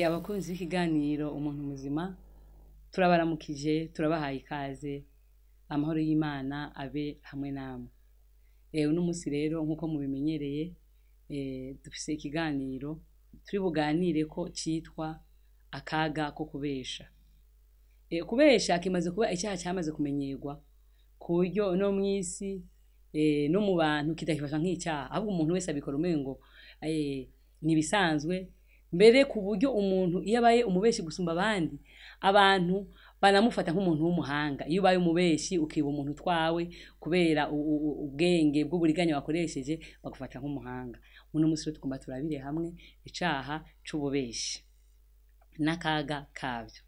Abakunzi b'ikiganiro Umuntu Muzima, turabaramukije, turabahaye ikaze. Amahoro y'Imana abe hamwe namwe. Uno munsi rero, nk'uko mubimenyereye, dufise ikiganiro turi buganire ko citwa akaga ko kubesha. Kubesha kimaze kuba icaha cyamaze kumenyerwa ku buryo no mw'isi, no mu bantu kitakifashwa nk'icyaha, ahubwo umuntu wese abikora umengo nibisanzwe. Mbere ku buryo umuntu iyo abaye umubeshi gusumba abandi, abantu banamufata nk'umuntu w'umuhanga. Iyo ubaye umubeshi ukiba umuntu twawe kubera ubwenge bw'uburiganya wakoresheje, bagufata nk'umuhanga. Uno munsi rero tugomba turabire hamwe icaha c'ububeshi n'akaga kavyo.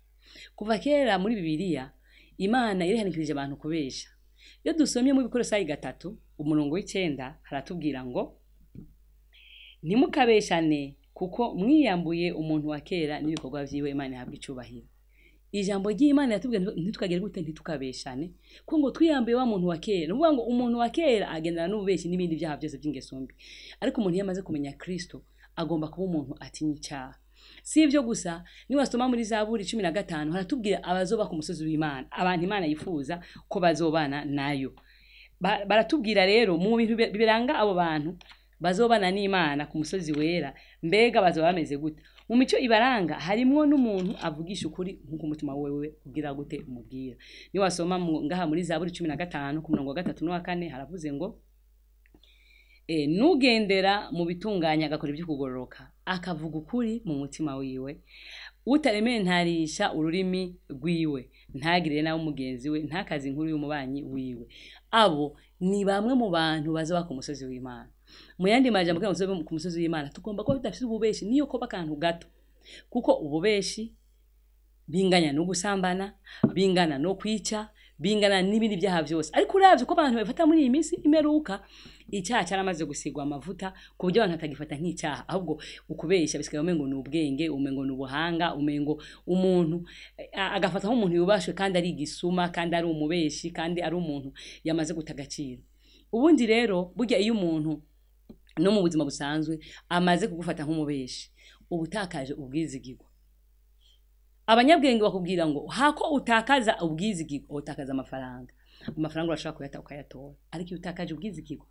Kuva kera muri Bibiliya, Imana irehanikirije abantu kubesha. Iyo dusomye mu Bikorosayi 3 umurongo w'9, haratubwira ngo: "Ntimukabeshane, kuko mwiyambuye umuntu wa kera n'ibikorwa vyiwe." Imana ihabwa icubahiro. Ijambo ry'Imana yatubwiye ntitukagire gute? Ntitukabeshane, ko ngo twiyambuye wa muntu wa kera. Ni ukuvuga ngo umuntu wa kera agendana n'ububeshi n'ibindi byaha byose by'ingeso mbi, ariko umuntu iyo amaze kumenya Kristo agomba kuba umuntu atinya icyaha. Si ibyo gusa, niwasoma muri Zaburi 15, haratubwira abazoba ku musozi w'Imana, abantu Imana yifuza ko bazobana nayo. Baratubwira rero mu bintu biranga abo bantu bazobana n'Imana ku musozi wera, mbega bazoba bameze gute? Mu mico ibaranga harimwo n'umuntu avugisha ukuri nk'uko umutima wewe ugira gute umubwira. Niwasoma ngaha muri Zaburi 15 ku murongo wa gatatu n'uwa kane, haravuze ngo: "Nugendera mu bitunganya, agakora ibyo kugororoka, akavuga ukuri mu mutima wiwe, utarementarisha ururimi rwiwe, ntagirire nawe umugenzi we, ntakaze inkuru y'umubanyi wiwe, abo ni bamwe mu bantu bazoba ku musozi w'Imana." Mu yandi majambo, kugira ngo tuzobe ku musozi w'Imana, tugomba kuba tudafite ububeshi, niyo koba akantu gato, kuko ububeshi binganya no gusambana, bingana no kwica, bingana n'ibindi byaha byose. Ariko uravye uko abantu babifata muri iyi minsi imeruka, icyaha cyaramaze gusigwa amavuta ku buryo abantu batagifata nk'icyaha, ahubwo ukubesha bisigaye umengo ni ubwenge, umengo ni ubuhanga, umengo umuntu agafata nk'umuntu yubashwe kandi ari igisuma, kandi ari umubeshi, kandi ari umuntu yamaze guta agaciro. Ubundi rero burya iyo umuntu no mu buzima busanzwe amaze kugufata nk'umubeshi, uba utakaje ubwizigirwa. Abanyabwenge bakubwira ngo hako utakaza ubwizigirwa utakaza amafaranga. Amafaranga urashobora kuyata ukayatora, ariko iyo utakaje ubwizigirwa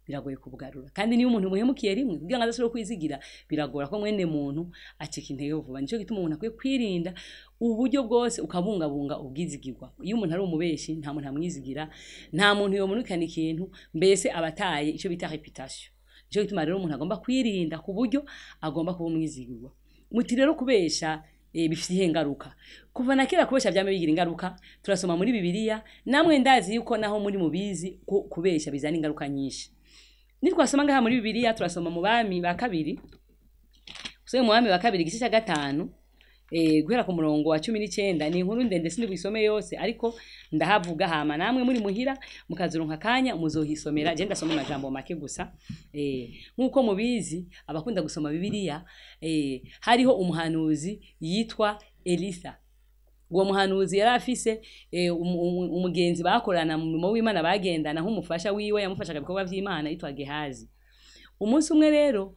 biragoye kubugarura. Kandi niyo umuntu muhemukiye rimwe, kugira ngo adasubire kwizigira biragora, ko mwene muntu acika intege vuba. Nico gituma umuntu akwiye kwirinda uburyo bwose, ukabungabunga ubwizigirwa. Iyo umuntu ari umubeshi, nta muntu amwizigira, nta muntu yomunukana ikintu, mbese aba ataye ico bita réputation. Nico gituma rero umuntu agomba kwirinda ku buryo agomba kuba umwizigirwa. Muti rero kubesha bifite iyihe ngaruka? Kuva na kera kubesha vyama bigira ingaruka. Turasoma muri Bibiliya, namwe ndazi yuko naho muri mubizi ko kubesha bizana ingaruka nyinshi. Nitwasoma ngaha muri Bibiliya, turasoma mu Bami ba Kabiri. Usome mu Bami ba Kabiri igice cya 5, guhera ku murongo wa 19. Ni inkuru ndende, sindi buyisome yose, ariko ndahavuga, hama namwe muri muhira mukazironka akanya muzohisomera. Je ndasoma amajambo make gusa. Nk'uko mubizi, abakunda gusoma Bibiliya, hariho umuhanuzi yitwa Elisa. Uwo muhanuzi yari afise umugenzi bakorana mu murimo w'Imana, bagendana nk'umufasha wiwe, yamufashaga ibikorwa vy'Imana, yitwa Gehazi. Umunsi umwe rero,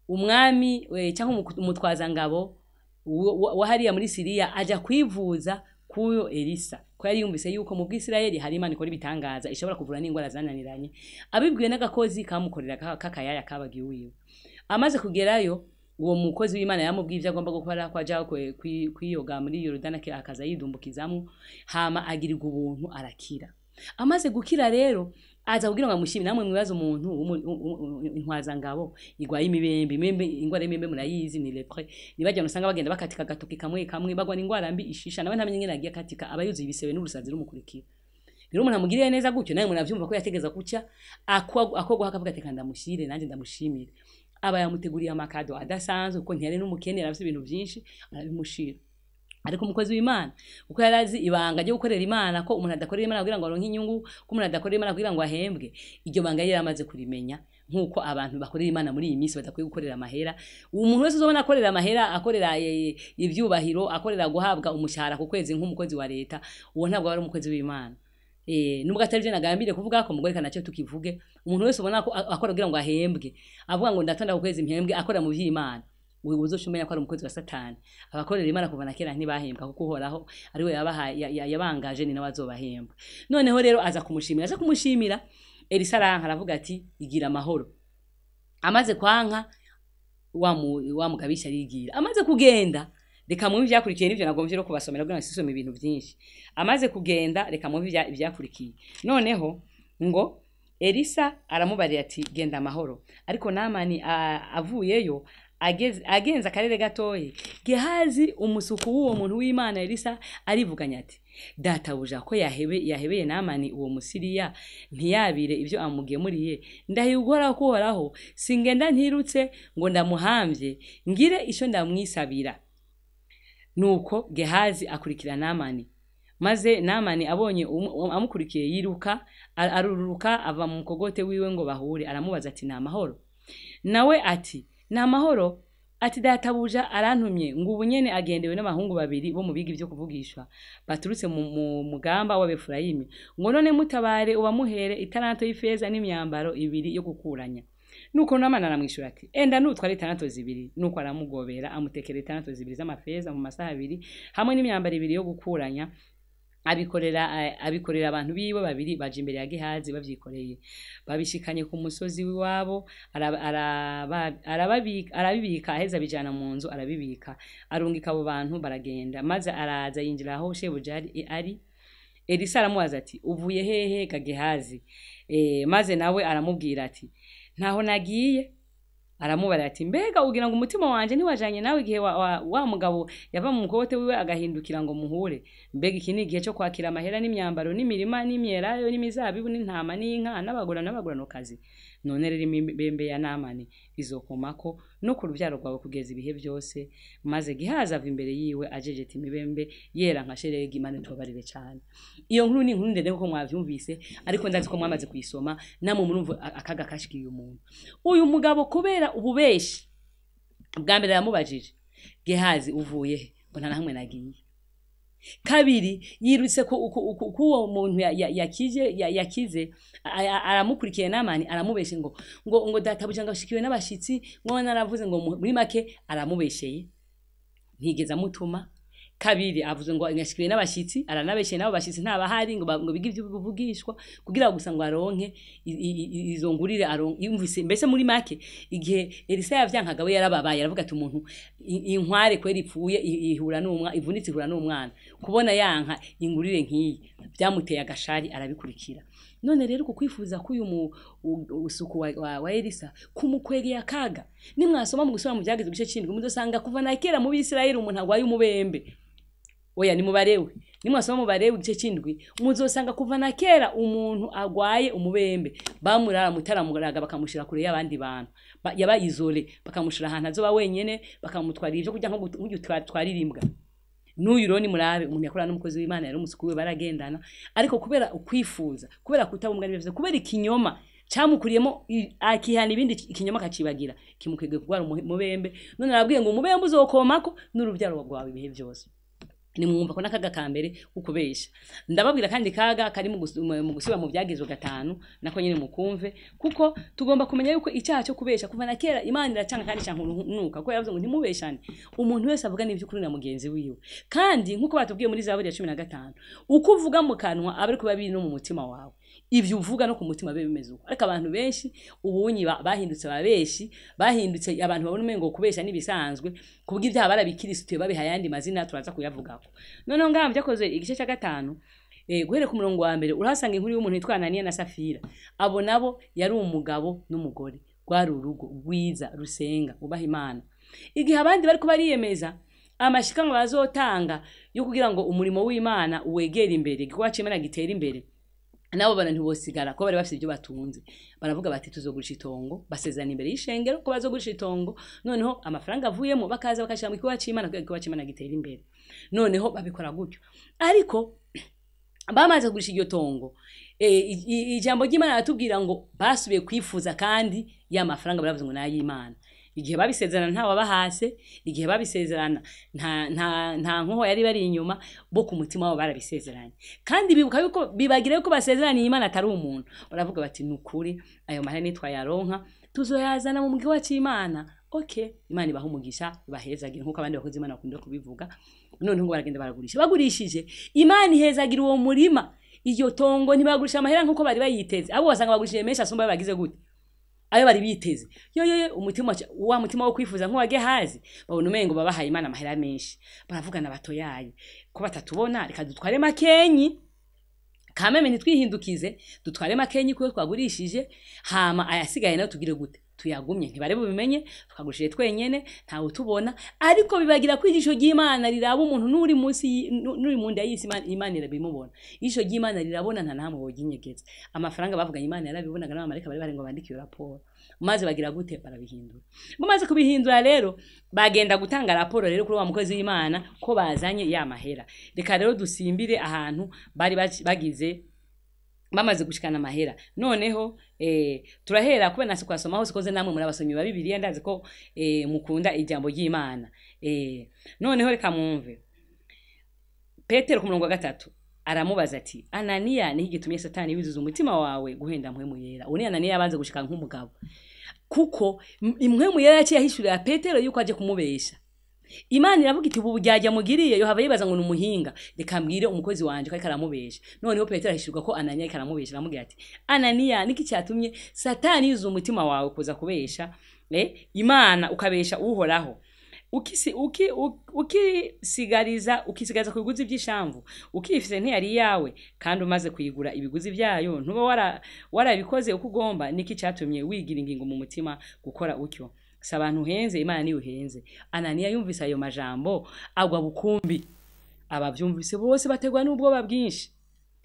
umwami cyangwa umutwazangabo wa hariya muri Siriya aja kwivuza kuyo Elisa, ko yari yumvise yuko mu Bwisirayeli hari Imana ikora ibitangaza, ishobora kuvura n'ingwara zananiranye, abibwiwe n'agakozi kamukorera kakayaya kabagiwe iwiwe. Amaze kugerayo, uwo mukozi w'Imana yamubwiye ivyo agomba gukora, ko aja kwiyoga muri Yorodani, akaza yidumbukizamwo, hama agirirwa ubuntu arakira. Amaze gukira rero, aza kugira ngo amushime. Namwe mwibaza umuntu intwazangabo igwaye imibembe. Imibembe, ingwara y'imibembe murayizi, ni lèpre. Nibajya usanga bagenda bakatika agatoki kamwe kamwe, bagwa n'ingwara mbi ishisha, nawe ntamenye ingene agiye akatika, aba yuzuye ibisebe n'urusazi rumukurikira. Rero umuntu amugiriye neza gutyo, nawe muravyumva ko yategeza kuca akogwa, akavuga ati: "Ndamushire nanjye ndamushimire." Aba yamuteguriye ama cadeaux adasanzwe, kuko ntiyari n'umukene, yari afise ibintu vyinshi, arabimushira. Ariko umukozi w'Imana, kuko yari azi ibanga ryo gukorera Imana, ko umuntu adakorera Imana kugira ngo aronke inyungu, ko umuntu adakorera Imana kugira ngo ahembwe, iryo banga yari yaramaze kurimenya, nk'uko abantu bakorera Imana muri iyi minsi badakwiye gukorera amahera. Umuntu wese uzobona akorera amahera, akorera ivyubahiro, akorera guhabwa umushahara ku kwezi nk'umukozi wa leta, uwo ntabwo aba ari umukozi w'Imana. Nubwo atari byo nagambiriye kuvuga ko mugore kanacyo tukivuge, umuntu wese ubona ko akora kugira ngo ahembwe, avuga ngo ndatonda ku kwezi mpembwe, akora mu by'Imana, wewe uzoca umenya ko ari umukozi wa Satani. Abakorera Imana kuva na kera ntibahembwa, kuko Uhoraho ari we yabangaje, ni nawe azobahemba. Noneho rero aza kumushimira, aza kumushimira, Elisa aranka, aravuga ati igira amahoro. Amaze kwanka wa mugabisha arigira. Amaze kugenda, reka mwumve ivyakurikiye, nivyo nagomvye no kubasomera kugira ngo sisome ibintu vyinshi. Amaze kugenda, reka mwumve ivyakurikiye. Noneho ngo Elisa aramubarira ati genda amahoro. Ariko Namani avuyeyo agenza akarere gatoyi, Gehazi umusuku w'uwo muntu w'Imana Elisa arivuganya ati databuja ko yahebeye Namani uwo Musiriya ntiyabire ibyo amugemuriye, ndahiye Uhoraho ko Uhoraho singenda ntirutse ngo ndamuhamvye ngire ico ndamwisabira. Nuko Gehazi akurikira Namani, maze Namani abonye amukurikiye yiruka aruruka ava mu mukogote wiwe ngo bahure. Aramubaza ati ni amahoro? Nawe ati ni amahoro. Ati databuja arantumye ngo ubu nyene agendewe n'abahungu babiri bo mu biga ivyo kuvugishwa baturutse mu mugamba w'Abefurayimi, ngo none mutabare ubamuhere italanto y'ifeza n'imyambaro ibiri yo gukuranya. Nuko Namani aramwishura ati enda nutware italanto zibiri. Nuko aramugobera amutekera italanto zibiri z'amafeza mu masaha abiri hamwe n'imyambaro ibiri yo gukuranya, abikorera abantu biwe babiri baje imbere ya Gehazi bavyikoreye, babishikanye ku musozi w'iwabo, arabibika, aheza abijana mu nzu arabibika, arungika abo bantu baragenda. Maze araza yinjira aho shebuja ari. Elisa aramubaza ati uvuye hehe ga Gehazi? Maze nawe aramubwira ati ntaho nagiye. Aramubara ati mbega ugira ngo umutima wanje ntiwajanye nawe igihe wa mugabo yava mu mukogote wiwe agahindukira ngo muhure? Mbega iki ni igihe cyo kwakira amahera n'imyambaro n'imirima n'imyelayo n'imizabibu n'intama n'inka n'abagura n'abaguranokazi? None rero imibembe ya Namani izokomako no ku rubyaro rwawe kugeza ibihe byose. Maze Gehazi ava imbere yiwe ajejeta imibembe yera nka sheregi. Imana itubabarire cyane. Iyo nkuru ni inkuru ndende kuko mwavyumvise, ariko ndazi ko mwamaze kuyisoma namwe murumva akaga kashikiye umuntu. Uyu mugabo kubera ububeshi bwa mbere yamubajije Gehazi uvuye he? Ngo nta na hamwe nagiye. Kabiri yirutse ko uwo muntu yakize aramukurikiye Namani aramubeshe ngo ngo ngo databuja ngo ashikiwe n'abashitsi, ngo naravuze ngo muri make aramubesheye ntigeze amutuma. Kabiri avuze ngo yashikiwe n'abashitsi, aranabesheye nabo bashitsi ntabahari ngo bige ivyo bivugishwa kugira gusa ngo aronke izo ngurire yumvise. Mbese muri make igihe Elisa yavyankaga we yarababaye, aravuga ati umuntu inkware kweri ipfuye ihura n'umwana, ivunitse ihura n'umwana, kubona yanka ingurire nkiyi byamuteye agashari arabikurikira. None rero kukwifuza kuyu usuku wa Elisa kumukwegeye akaga. Nimwasoma mu gusoma mu Byagezwe igice c'indwi muzosanga kuva na kera mu Bisirayeli umuntu agwaye umubembe. Oya ni mubarewe. Nimwasoma mu Barewe igice c'indwi muzosanga kuva na kera umuntu agwaye umubembe bamurara mutaramuraga bakamushira kure y'abandi bantu, yaba izole, bakamushira ahantu azoba wenyene, bakamutwarira ivyo kurya nko gutwarira imbwa. N'uyu rero ni murabe umuntu yakorana n'umukozi w'Imana yari umusuku we baragendana, ariko kubera ukwifuza, kubera kutabumwa n'ibyo, kubera ikinyoma cyamukuriyemo akihana ibindi ikinyoma akacibagira, kimukwegeye kurwara umubembe. None arabwiye ngo umubembe uzokomako n'urubyaro rwawe ibihe byose. Nimwumva ko nakaga kambere ukubesha. Ndababwira kandi kaga kari mu gusubira mu Byagezwe 5 nako nyene mukumve, kuko tugomba kumenya yuko icyaha cyo kubesha kuva na kera Imana iracanga kandi cankunuka, kuko yaravuze ngo ntimubeshane. Umuntu wese avuga n'ivyo na mugenzi wiwe. Kandi nkuko batubwiye muri Zaburi ya 15, uko uvuga mu kanwa abari kuba biri no mu mutima wawe, ivyo uvuga no ku mutima bibe bimeze uko. Ariko abantu benshi ubunyi bahindutse ababeshi, bahindutse abantu babona umengo kubesha nibisanzwe, kubwo ibyaha barabikirisutuye babiha ayandi mazina turaza kuyavuga. Noneho ngaha byakoze igice cya 5 guhere ku murongo wa mbere urahasanga inkuru y'umuntu witwa Ananiya na Safira. Abo nabo yari umugabo n'umugore, rwari urugo rwiza rusenga ubaha Imana. Igihe abandi bariko bariyemeza amashikanwa bazotanga yo kugira ngo umurimo w'Imana uwegere imbere, igikorwa c'Imana gitera imbere, nabo bana ntibosigara ko bari bafite ibyo batunze. Baravuga bati tuzogurisha itongo, basezerana imbere y'ishengero ko bazogurisha itongo, noneho amafaranga avuyemo bakaza bakashira mu gikorwa c'Imana kugira igikorwa c'Imana gitera imbere. Noneho babikora gutyo. Ariko bamaze kugurisha iryo tongo, ijambo ry'Imana ratubwira ngo basubiye kwifuza kandi ya mafaranga baravuze ngo n'ay'Imana. Igihe babisezerana nta wabahase, igihe babisezerana nta nkoho yari bari inyuma, bo ku mutima wabo barabisezeranye. Kandi bibuka yuko bibagira yuko basezeraniye Imana atari umuntu. Baravuga bati nukuri ayo mahera nitwayaronka tuzoyazana mu mugi c'Imana. Okay, Imana ibaha umugisha, ibahezagira nkuko abandi bakozi Imana bakunda kubivuga. Noneho ngo baragenda baragurisha. Bagurishije, Imana ihezagira uwo murima. Iyo tongo ntibagurisha amahera nkuko bari bayiteze. Abo wasanga bagurishije menshi asumba bagize gute? Ayo bari biteze. Yo yo yo, umutima wa mutima wo kwifuza nkuwa Gehazi, babona umengo babahaye Imana amahera menshi. Baravugana batoyaye ko batatubona, reka dutware makenyi. Kameme ntitwihindukize, dutware makenyi kuko twagurishije, hama ayasigaye nayo tugire gute? Tuyagumye, ntibare bubimenye, twagurishije twenyene, ntawe tubona. Ariko bibagira ko ijisho ry'Imana riraba umuntu nuri munsi, nuri mu nda y'isi, Imana irabimubona. Ijisho ry'Imana rirabona, nta namwe boginyegeza. Amafaranga bavuganye Imana yarabibonaga, n'abamarayika bari bari ngo bandike iyo raporo. Maze bagira gute? Barabihindura. Bamaze kubihindura rero, bagenda gutanga raporo rero kuri wa mukozi w'Imana ko bazanye ya mahera. Reka rero dusimbire ahantu bari bagize bamaze gushikana amahera. Noneho turahera kuba nasi kwasoma hose koze namwe muri abasomyi ba Bibiliya, ndazi ko mukunda ijambo ry'Imana. Noneho reka mwumve Petero ku murongo wa 3 aramubaza ati Ananiya, ni gitumye Satani wizuza umutima wawe guhenda mpwemu yera? Uwo ni Ananiya yabanze gushika nk'umugabo, kuko impwemu yera yaciye ahishurira Petero yuko aje kumubesha. Imana iravuga iti ubu bujyajya mugiriye, yo hava yibaza ngo numuhinga, reka mbwire umukozi wanje ko karamubesha. Noneho Petero ahishurwa ko Ananiya karamubesha, aramubwira ati Ananiya, niki cyatumye Satani yuzuza umutima wawe kuza kubesha Imana, ukabesha Uhoraho, ukisigariza ku biguzi by'ishamvu, ukifise ntiyari yawe, kandi umaze kuyigura ibiguzi byayo ntuba warabikoze uko ugomba? Niki cyatumye wigira ingingo mu mutima gukora utyo? Si abantu uhenze, Imana niyo uhenze. Ananiya yumvise ayo majambo agwa bukumbi. Abavyumvise bose bategwa n'ubwoba bwinshi.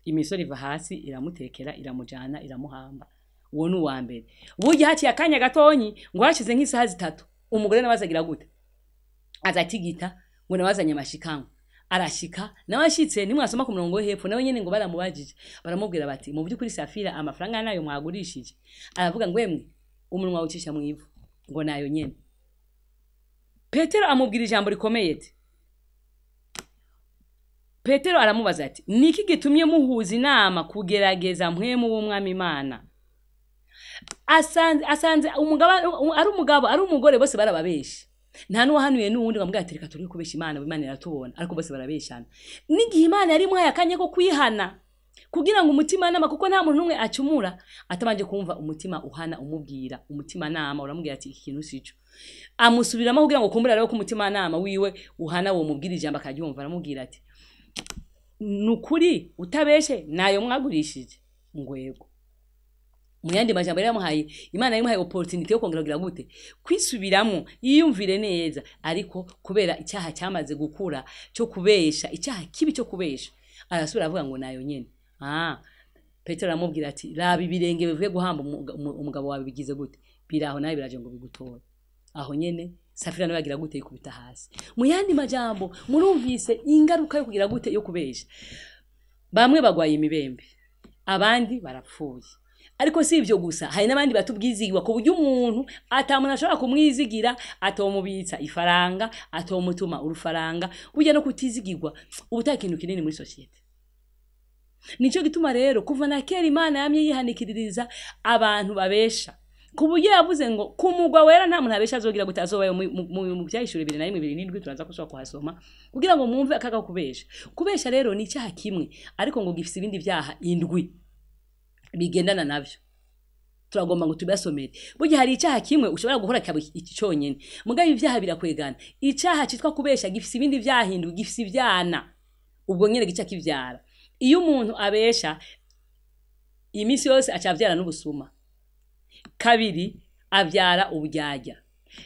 Imisoro iva hasi iramutekera, iramujana, iramuhamba. Uwo ni uwa mbere. Burya haciye akanya gatonyi, ngo hashize nk'isaha 3, umugore nawe azagira gute? Azatigita, ngo nawe azanye amashikanwa. Arashika, nawe ashitse, nimwasoma ku murongo wo hepfo, nawe nyene ngo baramubajije. Baramubwira bati mu by'ukuri Safira amafaranga nayo mwagurishije. Aravuga ngo emwe, umunwa ucisha mu ivu, ngo nayo nyene. Petero amubwira ijambo rikomeye ati, Petero aramubaza ati niki gitumye muhuza inama kugerageza mpwemu w'Umwami Imana? Asanze umugabo ari umugabo ari umugore bose barababesha. Nta nuwahanuye n'uwundi bamubwira ati reka turi kubesha Imana, Imana iratubona, ariko bose barabeshana. N'igihe Imana yari imuhaye akanya ko kwihana kugira ngo umutima nama, kuko nta muntu n'umwe acumura atabanje kumva umutima uhana umubwira, umutima nama uramubwira ati iki kintu sico. Amusubiramo kugira ngo kumbura rero ko umutima nama wiwe uhana wo mubwira ijambo akaryumva, aramubwira ati nukuri utabeshe nayo mwagurishije? Ngwego. Mu yandi majambo yari yamuhaye, Imana yamuhaye opportunity yo kongera kugira gute? Kwisubiramo, yiyumvire neza. Ariko kubera icyaha cyamaze gukura cyo kubesha, icyaha kibi cyo kubesha, arasubira avuga ngo nayo nyene. Petero aramubwira ati raba ibirenge bivuye guhamba umugabo wawe bigize gute? Biraho nawe biraje ngo bigutore. Aho nyene Safira nawe agira gute? Yikubita hasi. Mu yandi majambo murumvise ingaruka yo kugira gute? Yo kubesha. Bamwe bagwaye imibembe, abandi barapfuye. Ariko si ivyo gusa, hari n'abandi batubwizigirwa ku buryo umuntu atamuntu ashobora kumwizigira, atomubitsa ifaranga, atomutuma urufaranga. Burya no kutizigirwa ubu ikintu kinini muri societe. Nico gituma rero kuva na kera Imana yamye yihanikiririza abantu babesha. Ku buryo yavuze ngo ku mugwa wera nta muntu abesha azogira gute azobayo mu byahishuro 21 27, turaza kushobora kuhasoma kugira ngo mwumve akaga kubesha. Kubesha rero ni icyaha kimwe, ariko ngo gifise ibindi byaha 7 bigendana navyo. Turagomba ngo tubasomere. Burya hari icyaha kimwe ushobora guhora kaba iki cyonyene, mugabe ibyaha birakwegana. Icyaha citwa kubesha gifise ibindi byaha 7, gifise ivyana, ubwo nyene gica kivyara. Iyo umuntu abesha imisi yose acavyara n'ubusuma. 2 avyara uburyarya.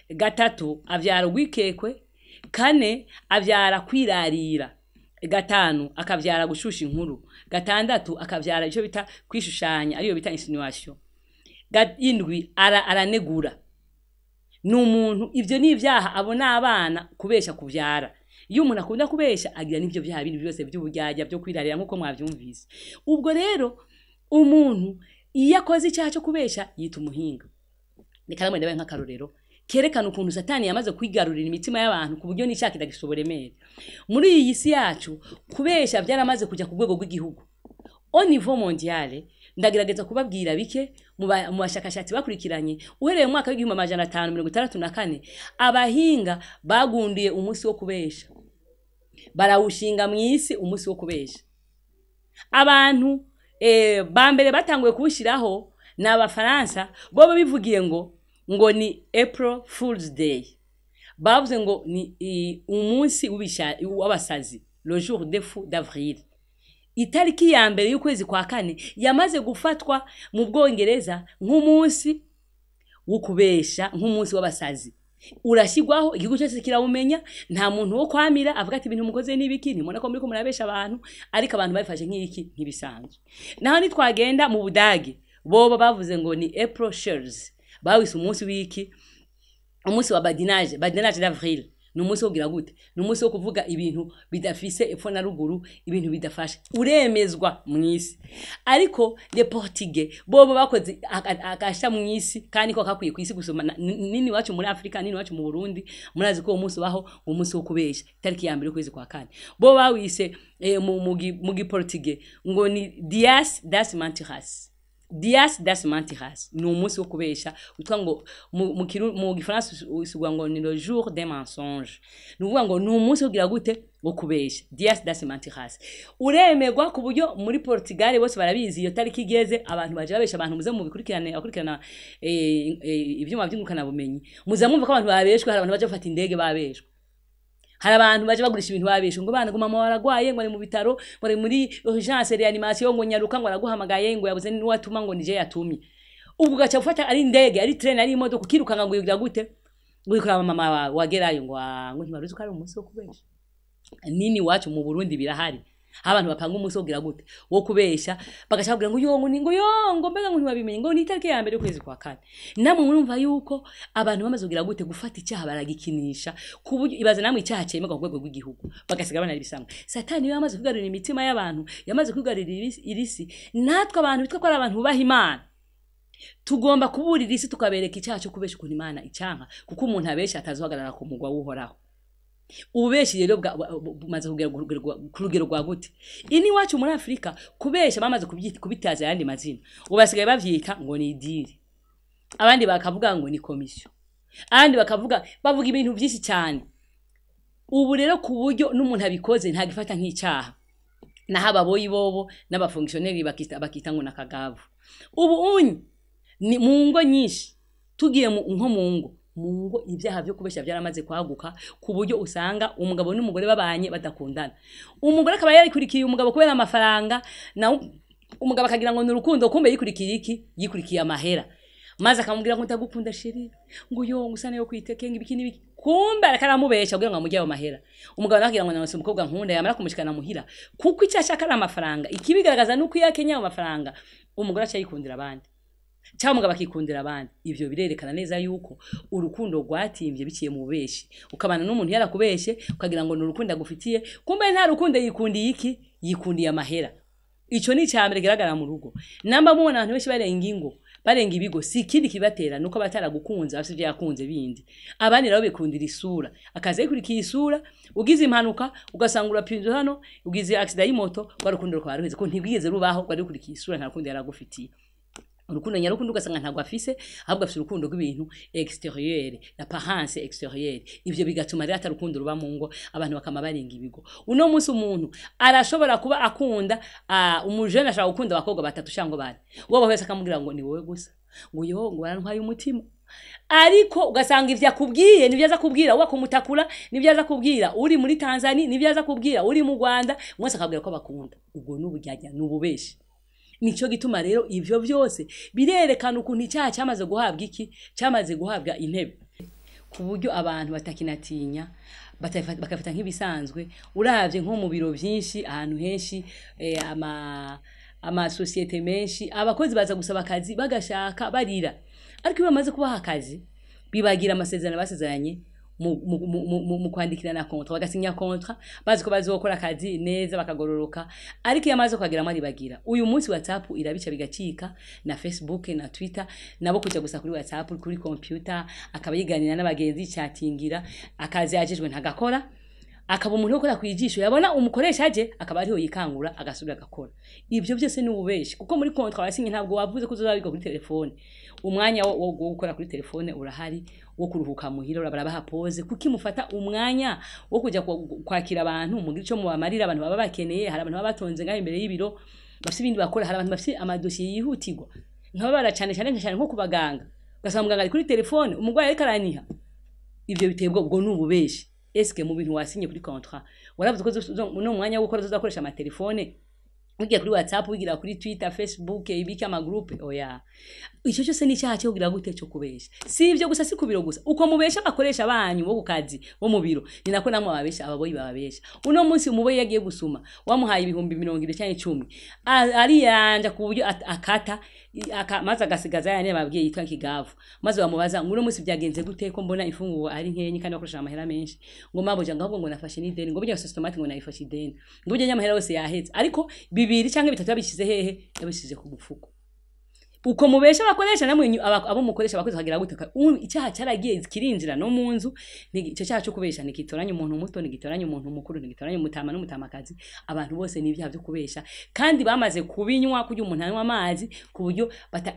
3 avyara ugwikekwe. 4 avyara kwirarira. 5 akavyara gushusha inkuru. 6 akavyara ico bita kwishushanya, ariyo bita insinuation. 7 aranegura. Ni umuntu ivyo ni ivyaha abona abana kubesha kuvyara. Iyo umuntu akunda kubesha agira n'ivyo vyaha bindi byose by'uburyarya byo kwirarira nkuko mwavyumvise. Ubwo rero umuntu iyo akoze icyaha cyo kubesha yita umuhinga. Reka namwe ndabaye nk'akarorero. Kerekana ukuntu Satani yamaze kwigarurira imitima y'abantu ku buryo n'icyaha kidagifite uburemere. Muri iyi si yacu, kubesha byaramaze kujya ku rwego rw'igihugu, au niveau mondial. Ndagerageza kubabwira bike mu bashakashatsi bakurikiranye uhereye mu mwaka w'1564. Abahinga bagundiye umunsi wo kubesha, barawushinga mu isi, umunsi wo kubesha. Abantu ba mbere batanguye kuwushyiraho ni Abafaransa. Bo bivugiye ngo ni April Fools Day. Bavuze ngo ni umunsi w'abasazi, le jour des fous d'avril. Itariki ya mbere y'ukwezi kwa kane yamaze gufatwa mu Bwongereza nk'umunsi wo kubesha, nk'umunsi w'abasazi. Urashyirwaho, igihugu cyose kirawumenya. Nta muntu wo kwamira avuga ati: "Ibintu mukoze n'ibiki? Ntimubona ko muriko murabesha abantu?" Ariko abantu babifashe nk'iki, nk'ibisanzwe. Naho nitwagenda mu Budage, bobo bavuze ngo ni April Scherz. Bawise umunsi w'iki? Umunsi wa badinage, badinage d'avril. Ni umunsi wo kugira gute? Ni umunsi wo kuvuga ibintu bidafise epfo na ruguru, ibintu bidafasha. Uremezwa mu isi. Ariko les Portugais bobo bakoze agasha mu isi, kandi ko kakwiye ku isi gusoma nini iwacu muri Afrika, nini iwacu mu Burundi. Murazi ko uwo munsi ubaho, umunsi wo kubesha, itariki ya mbere y'ukwezi kwa kane. Bo bawise mu Giportugais ngo ni Dias das Mentiras. Dias das Mentiras ni umunsi wo kubesha, witwa ngo mu Gifaransa usigwa ngo ni le jour des mensonges. Ni ukuvuga ngo ni umunsi wo kugira gute? Wo kubesha. Dias das Mentiras uremerwa ku buryo muri Portugal bose barabizi. Iyo tariki igeze, abantu baje babesha abantu. Muze mubikurikirane, abakurikirana ivyuma vy'ingurukana bumenyi, muze mwumva ko abantu babeshwe. Hari abantu baje bafata indege babeshwe, hari abantu baje bagurisha ibintu babesha, ngo bana, ngo mama waragwaye, ngo ari mu bitaro, ngo ari muri urgence réanimation, ngo nyaruka, ngo araguhamagaye, ngo yabuze n'uwatuma, ngo nije yatumye. Ubwo ugaca ufata ari indege, ari train, ari imodoka, ukirukanga ngo ugira gute? Ngo uriko mama wawe. Wagerayo ngo: "Ah, ngo ntibaruzi ko ari umunsi wo kubesha." Nini iwacu mu Burundi birahari, aho abantu bapanga umunsi wo kugira gute? Wo kubesha. Bagaca babwira ngo yo, ngo ni ngo yo, ngo mbega ngo ntibabimenye, ngo ni itariki ya mbere y'ukwezi kwa kane. Namwe murumva yuko abantu bamaze kugira gute? Gufata icyaha baragikinisha, ku buryo ibaze namwe icyaha cyemerwa ku rwego rw'igihugu, bagasiga bana ibisanzwe. Satani iyo yamaze kwigarurira imitima y'abantu, yamaze kwigarurira irisi. Natwe abantu bitwa ko ari abantu bubaha Imana, tugomba kuburira isi, tukabereka icyaha cyo kubesha, ukuntu Imana icyanka, kuko umuntu abesha atazohagarara ku mugwa w'Uhoraho. Ububeshi rero bumaze kugera ku rugero rwa gute? Ini iwacu muri Afurika, kubesha bamaze kubitaza ayandi mazina. Ubu basigaye bavyita ngo ni i deal, abandi bakavuga ngo ni commission, abandi bakavuga, bavuga ibintu byinshi cyane. Ubu rero ku buryo n'umuntu abikoze ntagifata nk'icyaha. Naho ababoyi bobo n'abafonctionnaires bakita ngo nakagavu. Ubu unyi ni mu ngo nyinshi, tugiye nko mu ngo, ibyaha byo kubeshya byaramaze kwaguka, ku buryo usanga umugabo n'umugore babanye badakundana. Umugore akaba yarikurikiye umugabo kubera amafaranga, nawe umugabo akagira ngo ni urukundo, kumbe yikurikiye iki? Yikurikiye amahera. Maze akamubwira ngo: "Ndagukunda chéri," ngo yo, ngo usa nayo kwiteke, ngo ibiki n'ibiki. Kumbe ariko aramubesha kugira ngo amujye ayo mahera. Umugabo nawe akagira ngo nanose umukobwa nkunda. Yamara kumushikana muhira, kuko icyo ashaka ari amafaranga, ikibigaragaza nuko iyo akenye ayo mafaranga, umugore aca yikundira abandi, cyangwa umugabo akikundira abandi. Ivyo birerekana neza yuko urukundo rwatimbye biciye mu bubeshi. Ukabana n'umuntu yarakubeshe, ukagira ngo ni urukundo agufitiye, kumbe nta rukundo, yikundiye iki? Yikundiye amahera. Ico ni icya mbere kigaragara mu rugo. Namba mubona abantu benshi barenga ingo, barenga ibigo, si ikindi kibatera, nuko bataragukunze, bafite ibyo yakunze bindi. Abandi nabo bikundira isura, akaza yikurikiye isura. Ugize impanuka ugasanga urapinze hano, ugize accident y'imoto, rwa rukundo rukaba ruheze, ko ntirwigeze rubaho. Rwari rukurikiye isura, nta rukundo yaragufitiye. Urukundo nyarukundo ugasanga ntabwo afise, ahubwo afise urukundo rw'ibintu extérieur, l'apparence extérieure. Ivyo bigatuma rero atarukundo ruba mu ngo, abantu bakama barenga ibigo. Uno munsi umuntu arashobora kuba akunda, umujene ashobora gukunda abakobwa batatu cyangwa bane, wowe wese akamubwira ngo ni wowe gusa, ngo yo, ngo warantwaye umutima. Ariko ugasanga ivyo akubwiye nivyo aza kubwira uwa kumutakura, nivyo aza kubwira uri muri Tanzania, nivyo aza kubwira uri mu Rwanda, mwese akabwira ko bakunda. Ubwo n'uburyarya, n'ububeshi. Nico gituma rero ivyo byose birerekana ukuntu icyaha cyamaze guhabwa iki? Cyamaze guhabwa intebe, ku buryo abantu batakinatinya, bakafata nk'ibisanzwe. Uravye nko mu biro byinshi, ahantu henshi, amasosiyete menshi, abakozi baza gusaba akazi bagashaka barira, ariko iyo bamaze kubaha akazi bibagira amasezerano basezeranye. mu kwandikirana contrat, bagasinya contrat bazi ko bazokora akazi neza bakagororoka, ariko iyo amaze kukageramo aribagira. Uyu munsi WhatsApp irabica bigacika, na Facebook na Twitter, nabo kuja gusa kuri WhatsApp, kuri computer, akaba yiganira n'abagenzi, chattingira, akazi ajejwe ntagakora, akaba umuntu ukora kwijisho, yabona umukoresha aje akaba ariho yikangura agasubira agakora. Ibyo byose ni ububeshi, kuko muri contrat wasinye ntabwo wavuze ko uzoba kuri telefone. Umwanya wo gukora kuri telefone urahari, wo kuruhuka muhira barabaha pause. Kuki mufata umwanya wo kujya kwakira abantu mugira ico mubamarira? Abantu baba bakeneye, hari abantu baba batonze ngaho imbere y'ibiro bafite ibindi bakora, hari abantu bafite amadosiye yihutirwa, nkababara cyane cyane cyane nko kubaganga, ugasanga muganga ari kuri telefone, umurwayi ariko araniha. Ibyo biteye ubwo ni ububeshi. Eske mu bintu wasinye kuri contrat waravuze ko no mwanya wo gukora uzakoresha amatelefone, wigira kuri WhatsApp, wigira kuri Twitter, Facebook, ibiki, amagroupe? Oya, icyo cyose ni icyaha cyo kugira gute? Cyo kubesha. Si ibyo gusa, si ku biro gusa. Uko mubesha abakoresha banyu bo ku kazi bo mu biro, ni nako namwe ababesha, ababoyi bababesha. Uno munsi umuboyi yagiye gusuma, wamuhaye 20,000 cyangwa 10, ariyanja ku buryo akata maze agasigaza yane babwiye yitwa kigavu. Maze bamubaza ngo uno munsi byagenze gute ko mbona imfungurwa ari nkenyi kandi bakoresha amahera menshi? Ngo mabuja, ngo ahubwo ngo nafashe n'ideni, ngo burya systematic, ngo nayifashe ideni, ngo burya nyamahera yose yahetse. Ariko bibiri cyangwa bitatu yabishyize hehe? Yabishyize ku mufuko. Uko mubesha abakoresha, namwe abo mukoresha abakozi bakagira gute? Icyaha cyaragiye kirinjira no mu nzu. Icyo cyaha cyo kubesha ntigitoranya umuntu muto, ntigitoranya umuntu mukuru, ntigitoranya umutama n'umutamakazi. Abantu bose ni ibyaha byo kubesha, kandi bamaze kubinywa kugira umuntu anywa amazi, ku buryo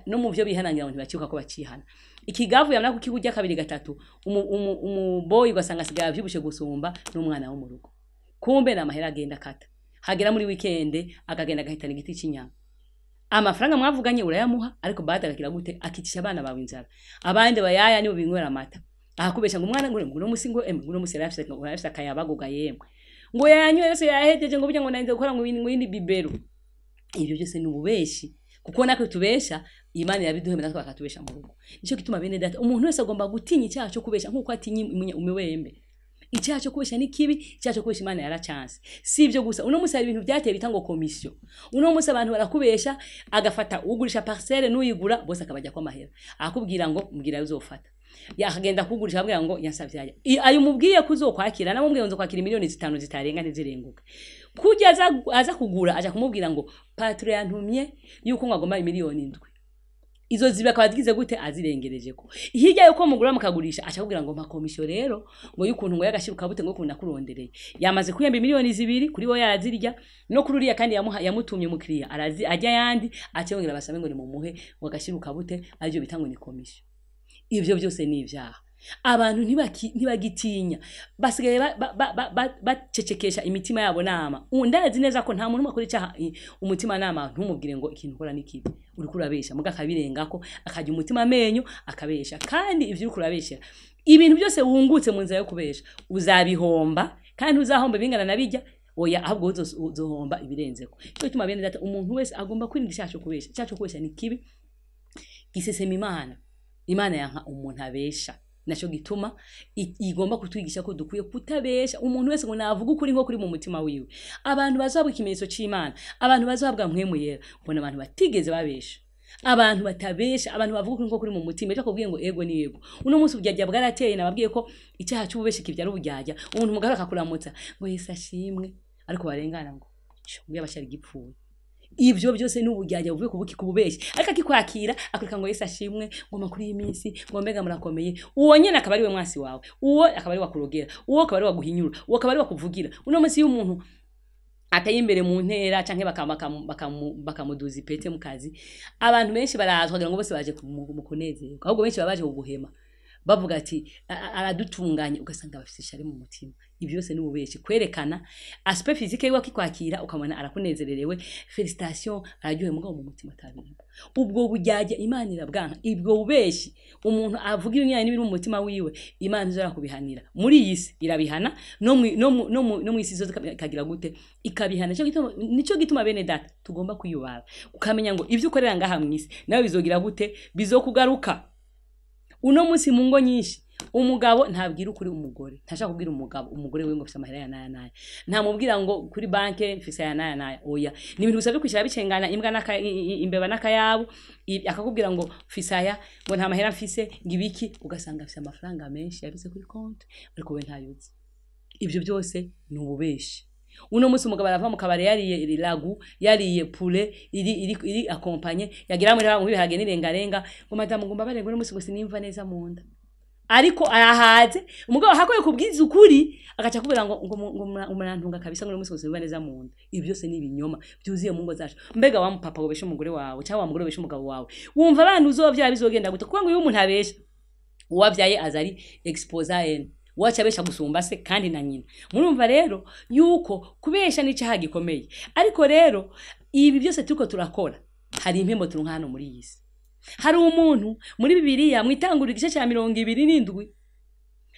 no mu byo bihanangira abantu bakibuka ko bakihana. Ikigavu yamara kukigurya kabiri gatatu, umuboyi ugasanga asigaye avyibushe gusumba n'umwana wo mu rugo. Kumbe ni amahera agenda akata. Hagera muri weekend akagenda agahitana igiti cy'inyama. Amafaranga mwavuganye urayamuha, ariko baada akagira gute? Akicisha abana bawe inzara. Abandi bayaya nibo binywera amata. Ahakubesha ngo umwana ngo uno musi ngo emwe, uno musi yarafise, ngo yarafise akayabago yemwe, ngo yanywe yose yahejeje, ngo burya ngo narinze gukora ngo ibindi bibero. Ibyo byose ni ububeshi, kuko natwe tubesha, Imana irabiduhemba, natwe bakatubesha mu rugo. Nicyo gituma bene data, umuntu wese agomba gutinya icyaha cyo kubesha nkuko atinya umuwembe. Icyaha cyo kubesha ni kibi, icyaha cyo kubesha Imana yaracanse. Si ibyo gusa, uno munsi hari ibintu byateye bita ngo commission. Uno munsi abantu barakubesha, agafata ugurisha parcelle n'uyigura bose akabajya kwa mahera, akubwira ngo mbwira uzofata, yakagenda kugurisha abwira ngo yansavye aya, ayo mubwiye kuzokwakira, namubwiye ngo nzokwakira 5 miliyoni zitarenga ntizirenguka. Kujya aza kugura, aja kumubwira ngo patron yantumye yuko ngo agomba 7 miliyoni, izo ziba akaba azigize gute? Azirengereje. Ko hirya yuko mugura mukagurisha, aca kugira ngo mpa commission rero, ngo y'ukuntu ngo yagashiruka bute, ngo ukuntu nakurondereye. Yamaze kuyemba 2 miliyoni kuri bo yarazirya, no kuri uriya kandi yamuha yamutumye umukiriya arazi ajya yandi, aca yongera basabe ngo nimumuhe ngo agashiruka bute, aribyo bita ngo ni commission. Ivyo byose ni ibyaha. Abantu ntibagitinya, basigaye bacecekesha imitima yabo nama. Ndazi neza ko nta muntu umwe akora icyaha umutima nama ntumubwire ngo ikintu ukora ni kibi, uriko urabesha, muga akabirengako, akajya umutima amenyo akabesha. Kandi ivyo uriko urabeshera, ibintu byose wungutse mu nzira yo kubesha uzabihomba, kandi uzahomba bingana na bijya, oya, ahubwo uzohomba ibirenzeko. Cyo gituma bene data, umuntu wese agomba kwirinda icyaha cyo kubesha. Icyaha cyo kubesha ni kibi, gisesema Imana. Imana yanka umuntu abesha. Naco gituma igomba kutwigisha ko dukwiye kutabesha. Umuntu wese ngo navuga ukuri nko kuri mu mutima wiwe. Abantu bazahabwa ikimenyetso c'Imana, abantu bazahabwa Mpwemu Yera, ubona abantu batigeze babesha, abantu batabesha, abantu bavuga ukuri nko kuri mu mutima. Ejo akubwiye ngo ego ni ego. Uno munsi uburyarya bwarateye. Nababwiye ko icyaha c'ububeshi kivyara uburyarya. Umuntu mugara akakuramutsa ngo Yesu ashimwe, ariko barengana ngo ngo yabashari gipfuye. Ibyo byose ni uburyarya buvuye ku buki? Ku bubeshi. Ariko akikwakira, akwereka ngo Yesu ashimwe, ngo makuru y'iminsi, ngo mbega murakomeye. Uwo nyene akaba ari we mwasi wawe, uwo akaba ari wakurogera, uwo akaba ari waguhinyura, uwo akaba ari wakuvugira. Uno munsi iyo umuntu ateye imbere mu ntera canke bakamuduza ipete mu kazi, abantu benshi baraza kugira ngo bose baje mu kunezerwa, ahubwo benshi baba baje kuguhema, bavuga ati "Aradutunganye", ugasanga bafise ishari mu mutima. Ibyo byose ni ububeshi, kwerekana aspect physique yiwe, akikwakira ukabona arakunezererewe, félicitation, araryohewe, mugabo mu mutima atabirimo. Ubwo buryarya Imana irabwanka. Ubwo bubeshi, umuntu avuga ibinyanye n'ibiri mu mutima wiwe, Imana izora kubihanira muri iyi si, irabihana no mu isi zose, ikagira gute? Ikabihana. Nico gituma bene data tugomba kwiyubara, ukamenya ngo ibyo ukorera ngaha mu isi nawe bizogira gute? Bizokugaruka. Uno munsi mu ngo nyinshi Umugabo ntabwira ukuri umugore, ntashaka kubwira umugabo umugore we ngo mfise amahera ya naya naya, ntamubwira ngo kuri banke mfise aya naya naya. Oya, ni ibintu gusa byo kwishyira bicengana imbwa n'aka imbeba n'akayabo. Akakubwira ngo mfise aya, ngo nta mahera mfise, ngo ibiki, ugasanga afise amafaranga menshi yabitse kuri konti ariko we ntayuzi. Ibyo byose ni ububeshi. Uno munsi umugabo arava mu kabare yariye ragoût, yariye poulet iri accompagné, yagira muri mu biharage n'irengarenga, ngo madamu ngo mbabare, ngo uno munsi ngo sinimva neza mu nda, ariko arahaze. Umugabo hakoye kubwiza ukuri, agaca kubera ngo murantunga kabisa, ngo uno munsi ngo sinimva neza mu nda. Ibi byose ni ibinyoma byuzuye mu ngo zacu. Mbega wa mupapa wobesha umugore wawe, cyangwa wa mugore wobesha umugabo wawe, wumva abana uzovyara bizogenda gute? Kuko ngo iyo umuntu abesha, uwavyaye aza ari exposé ene waca abesha gusumba se kandi na nyina. Murumva rero yuko kubesha ni icyaha gikomeye. Ariko rero ibi byose turiko turakora, hari impembo turonka hano muri iyi si. Hari umuntu muri Bibiliya, mu Itanguriro igice cya 27,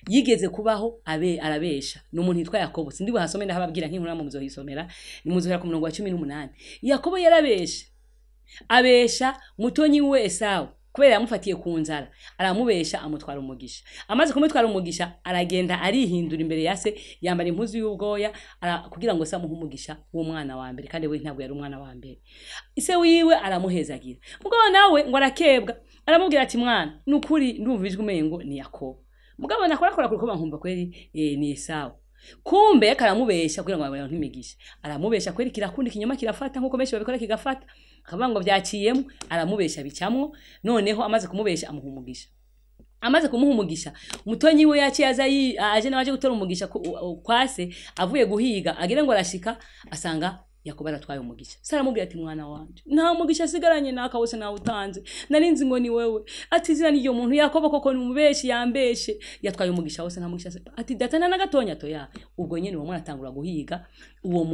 yigeze kubaho abe arabesha. Ni umuntu yitwa Yakobo. Sindi buhasome, ndahababwira nk'inkuru, namwe muzohisomera. Ni muzohera ku murongo wa 18. Yakobo yarabesha, abesha mutonyi we Esawu kubera yamufatiye ku nzara, aramubesha amutwara umugisha. Amaze kumutwara umugisha, aragenda arihindura imbere ya se, yambara impuzu y'ubwoya kugira ngo se amuhe umugisha w'umwana wa mbere, kandi we ntabwo yari umwana wa mbere. Ise wiwe aramuhezagira, mugabo nawe ngo arakebwa, aramubwira ati: "Mwana, nukuri ndumva ijwi umengo ni Yakobo, mugabo nakorakora kuko nkumva kweri ni Esawu." Kumbe yariko aramubesha kugira ngo abaronke imigisha. Aramubesha kweri kirakunda, ikinyoma kirafata nkuko benshi babikora kigafata, akavuga ngo byaciyemo. Aramubesha bicamwo. Noneho amaze kumubesha amuha umugisha. Amaze kumuha umugisha, umutonyi we yaciye aza aje nawe aje gutora umugisha kwa se avuye guhiga, agira ngo arashika asanga Yakobo aratwaye umugisha. Se aramubwira ati: "Mwana wanje, nta mugisha asigaranye naka, wose nawutanze, nari nzi ngo ni wewe." Ati: "Izina n'iryo muntu Yakobo koko ni umubeshi, yambeshe, yatwaye umugisha wose, nta mugisha." Ati: "Data, nta na gatonya toya." Ubwo nyene uwo mwana atangura guhiga uwo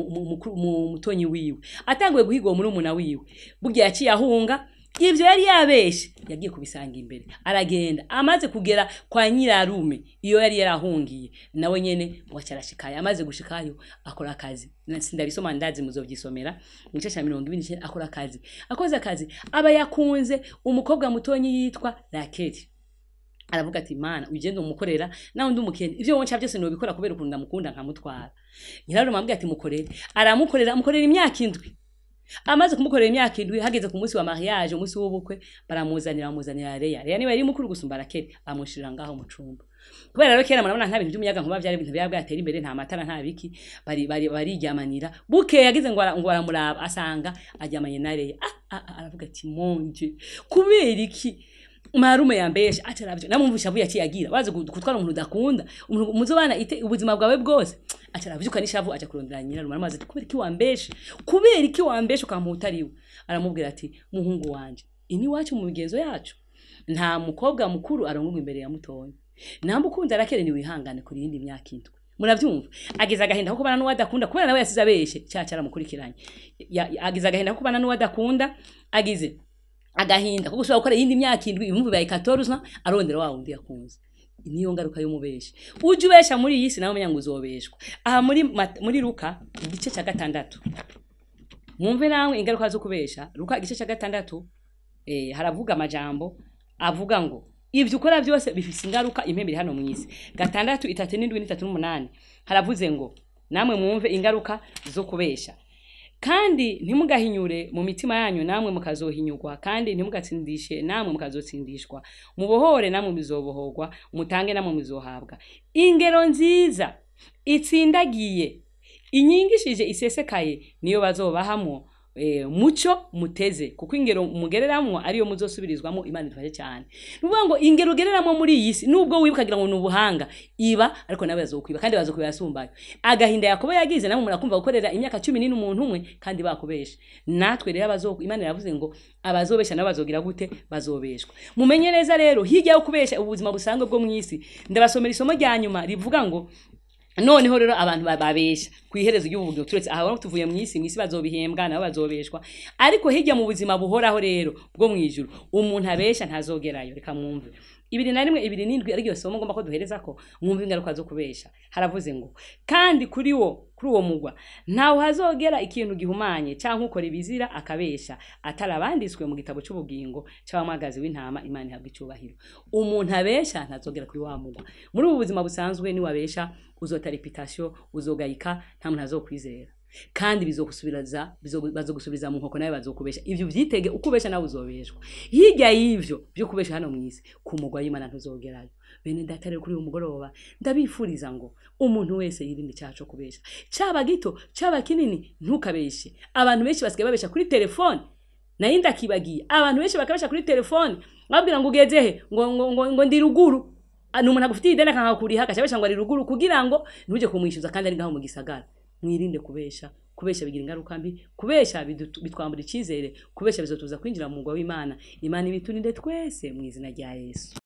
mutonyi wiwe. Atanguye guhiga uwo murumuna wiwe, burya yaciye ahunga. Ivyo yari yabeshe yagiye kubisanga imbere. Aragenda, amaze kugera kwa nyirarume iyo yari yarahungiye, nawe nyene ngo aca arashikayo. Amaze gushikayo akora akazi. Sindabisoma, ndazi muzovyisomera mu gice ca 29. Akora akazi, akoze akazi aba yakunze umukobwa mutonyi yitwa Rakeli. Aravuga ati: "Mana, ugende umukorera nawe undi umukene, ivyo wonca byose nobikora kubera ukuntu ndamukunda nkamutwara." Nyirarume amubwira ati: "Mukorere." Aramukorera, amukorera imyaka 7. Amaze kumukorera imyaka 7, hageze ku munsi wa mariage, umunsi w'ubukwe, baramuzanira, bamuzanira Leya. Leya niwe yari mukuru gusumba Rakeli. Amushirira ngaho mu cumba. Kubera rero kera murabona nta bintu by'umuyaga nkuba byari, ibintu byaba bwatera imbere, nta matara, nta biki, bari bari barijyamanira. Bukeye yagize ngo aramuraba, asanga aryamanye na Leya. Ah, ah, ah, aravuga ati: "Monje, kubera iki marume yambesha?" Aca aravyo namumvisha avuye aciye agira wazi gutwara umuntu udakunda, umuntu muzobana ite ubuzima bwawe bwose. Aca aravyuka n'ishavu, aja kurondera nyirarume, aramubaza ati: "Kubera iki wambeshe? Kubera iki wambeshe ukampa utariwe?" Aramubwira ati: "Muhungu wanje, ini wacu mu migenzo yacu nta mukobwa mukuru arongorwa imbere ya mutonya. Namba ukunda Rakeli, niwihangane kuri yindi myaka 7." Muravyumva, agize agahinda ko kubana n'uwo adakunda, kubera nawe yasize abeshe cyaca aramukurikiranye. Agize agahinda ko kubana n'uwo adakunda, agize agahinda ko gusubira gukora iyindi myaka 7, ibihumbi bibaye 14, arondera wa wundi yakunze. Niyo ngaruka y'umubeshi. Uje ubesha muri iyi si, nawe umenya ngo uzobeshwa. Aha muri Luka igice cya 6, mwumve namwe ingaruka zo kubesha. Luka igice cya 6, haravuga amajambo avuga ngo ibyo ukora byose bifise ingaruka, impembe iri hano mu isi. 6, 37 n'38, haravuze ngo namwe mwumve ingaruka zo kubesha. Kandi ntimugahinyure mu mitima yanyu, namwe mukazohinyurwa; kandi ntimugatsindishe, namwe mukazotsindishwa; mubohore, namwe muzobohorwa; mutange, namwe muzohabwa. Ingero nziza itsindagiye inyingishije isesekaye niyo bazobahamwo muco muteze, kuko ingero mugereramwo ariyo muzosubirizwamo. Imana idufashe cyane. Ni ukuvuga ngo ingero ugereramwo muri iyi si, nubwo wibuka kugira ngo ni ubuhanga iba, ariko nawe bazokwiba, kandi bazokwiba yasumbayo. Agahinda Yakobo yagize, namwe murakumva, gukorera imyaka 14 umuntu umwe kandi bakubesha. Natwe rero Imana iravuze ngo abazobesha nabo bazogira gute? Bazobeshwa. Mumenye neza rero, hirya yo kubesha ubuzima busanzwe bwo mu isi, ndabasomera isomo rya nyuma rivuga ngo noneho rero abantu babesha ku iherezo ry'ubugingo, turetse aha tuvuye mu isi, mu isi bazobihembwa, nabo bazobeshwa, ariko hirya mu buzima buhoraho rero bwo mu ijuru, umuntu abesha ntazogerayo. Reka mwumve. 21 27, ariryo somo ngomba ko duhereza ko mwumva ingaruka zo kubesha. Haravuze ngo kandi kuri uwo mugwa ntawe hazogera ikintu gihumanye canke ukora ibizira akabesha, atarabanditswe mu gitabo c'ubugingo c'abamagazi w'intama. Imana ihabwa icubahiro. Umuntu abesha ntazogera kuri wa mugwa. Muri ubu buzima busanzwe niwabesha uzota reputation, uzogayika, nta muntu azokwizera, kandi bizogusubiza, bazogusubiza mu nkoko, nawe bazokubesha. Ivyo vyitege, ukubesha nawe uzobeshwa. Hirya y'ivyo byo kubesha hano mwisi, ku mugwa w'Imana ntuzogerayo. Bene data rero, kuri uyu mugoroba ndabifuriza ngo umuntu wese yirinde icyaha co kubesha, caba gito caba kinini, ntukabeshe. Abantu benshi basigaye babesha kuri telefone, nayo ndakibagiye. Abantu benshi bakabesha kuri telefone, babwira ngo ugeze he, ngo ndi ruguru. Ni umuntu agufitiye ideni akakuriha, akacabesha ngo ari ruguru kugira ngo ntuje kumwishyuza kandi ari ngaho mu gisagara. Mwirinde kubesha. Kubesha bigira ingaruka mbi, kubesha bitwambura icyizere, kubesha bizotuza kwinjira mu mugwa w'Imana. Imana ibiturinde twese mu izina rya Yesu.